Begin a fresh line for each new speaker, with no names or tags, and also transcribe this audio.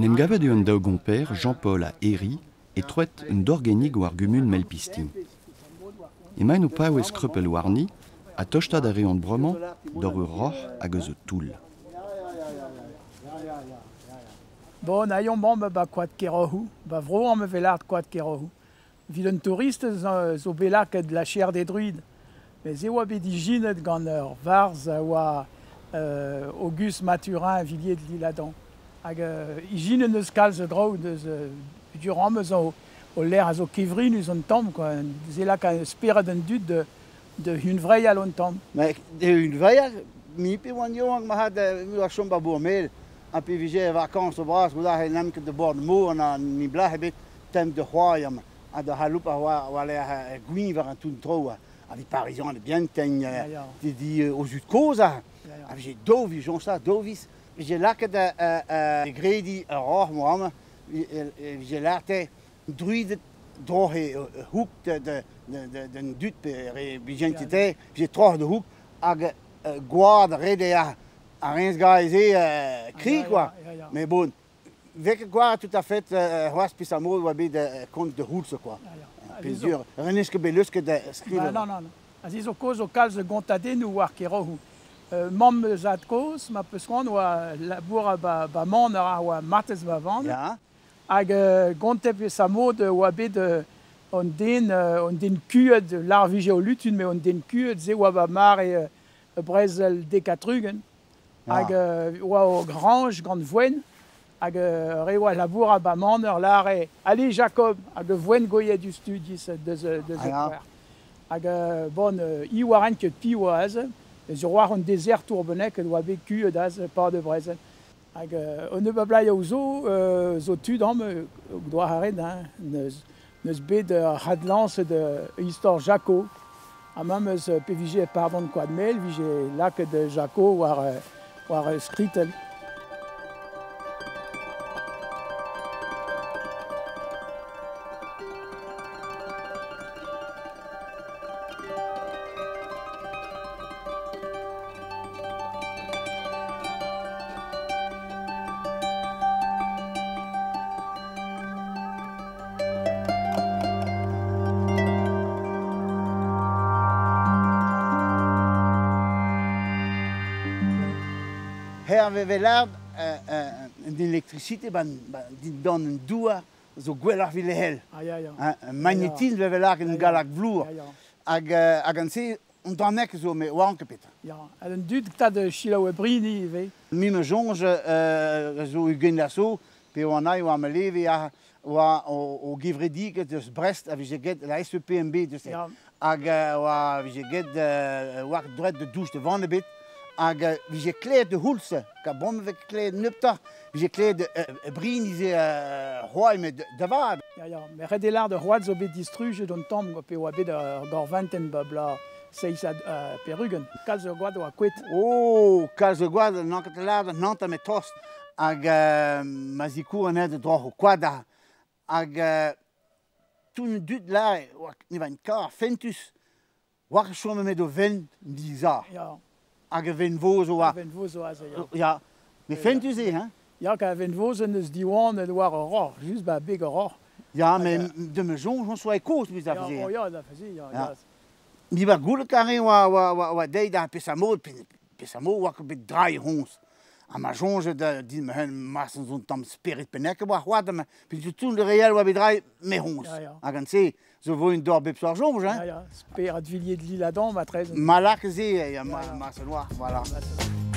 En em gavet eo an daou gomper, Jean-Paul ha Herri, e troet un dorgennig war gumun Melpistin. Emaint o paouez kreupel warni ha tostaat a reont bremañ d'ur roc'h hag eus o toull.
Bon, aïon bon ba koad Kerohou, ba vro am vel art koad Kerohou. Evit un tourist zo bet lakaet la chair des druides. Met se oa bet ijinet gant ur varzh a oa Auguste Mathurin Villiers de l'Isle-Adam. Hag ijinet neus kalz a draoù deus durant eus o lec'h a zo kevrinus an tamm quoi. Se laka spered an dud de hunvreial an tamm.
Mais de hunvreial, mi pe oan yaouank ma had mi oa chom ba Bourmel, ha pe vije vacances o bras, gouda n'am ket de bord mor na ni blac'h ebet tem de c'hoari amañ. Ha da c'haloup a oa war-lerc'h gwin war an toull tro. Ha vi Parizian bien tegn di o zud kozh ha vije daou viz ça daou viz vije lakaet grediñ ur roc'h moa amañ vije lâret druided droch e houk d'an dud pe re vijentite vije troc'h de houk hag gwad rede ar riñs-gae-se kri quoi. Mais bon, vez ket gwad tout à fait c'hoazh peseurt mod oa bet kont de c'houlz quoi. Peogwir renez ket bet leusket da skrivañ.
Non, non, non. Aze zo kaoz zo kalz gontadennoù war Kerohou. Mamm zad-kozh, ma peus c'hoant, oa labour ba, ba maner a oa matezh ba vann.
Ya.
Hag gontet peseurt mod oa bet an den, an den kuet, lar vije o lutun, met an den kuet, se oa ba mare brezel dek-ha-tregont. Hag oa o grañj gant voen, hag re oa labourat ba maner lâre Allez Jacob, hag voen goiet diouzhtu deus deus
Ah,
Hag bon, i oa ket piv oa aze, ez ur war an dezertour bennak oa bet kuet aze pa de brezel. Hag un nebeud bloaz zo, zo tud amañ doa a ret, hein, neus bet ur c'hadlañset istor Jaco. Ha ma 'm eus pe vije pardon Koad-Mel, vije lakaet Jaco war skritell.
Herve Velard, an elektrisite ban dindan an douar zo gwelloc'h evit lehel.
Ah, ya, ya.
Magnetisme vevel en galak vlour.
Ya, ya.
Hag an se, on danek zo me oan ket petra.
Ya, hag an dud tad selaou e brini ivez.
Mi me soñj zo ugent a so, pe oan ai oa ma leve a oa o gevredigezh deus Brest a vije get la SEPMB deus
Ya.
Hag oa vije get war droed de douche de vann ebet. Hag vije klevet de c'houlz, ka bon vez klevet nebeutoc'h, vije klevet brin ize c'hoari met da vat.
Ya, ya, met ret eo lâret ar c'hoad zo bet distrujet an tamm pe oa bet ur gorventenn ba bloaz seizh ha pevar-ugent. Kalz a goad oa kouet.
Oh, kalz a goad, n'an ket lâret an hanter met tost. Hag ma zikour anezhe da droc'h o koad hag tout an dud lâret oa ne oa kar fentus. War chom met o vent dizar.
Ya.
Hag a venvoz oa.
A venvoz oa aze, ya.
Ya, met fentus eo, hein?
Ya, ka venvoz en deus diwanet war ur roc'h, just ba beg ur roc'h.
Ya, met de me soñj on soa e kozh, mis da
Ya,
faze.
oh ya, da faze, ya,
Ya.
ya.
Mi ba goulet kare oa deiz da peseurt mod, peseurt mod oa ket bet drailh hoñs. Ha ma soñjet din ma hen masen zon tamm spered pennek oa c'hoad, ma pe tout le réel oa bet drailh me hoñs.
Ya, ya.
Hag an se, zo vo un dor bep soar soñj, hein?
Ya, ya, spered Villiers de l'Isle-Adam, ma trez.
Ma lak se, ya,
Ya,
ma,
ya.
ma se noa, voilà.
Ma se noa.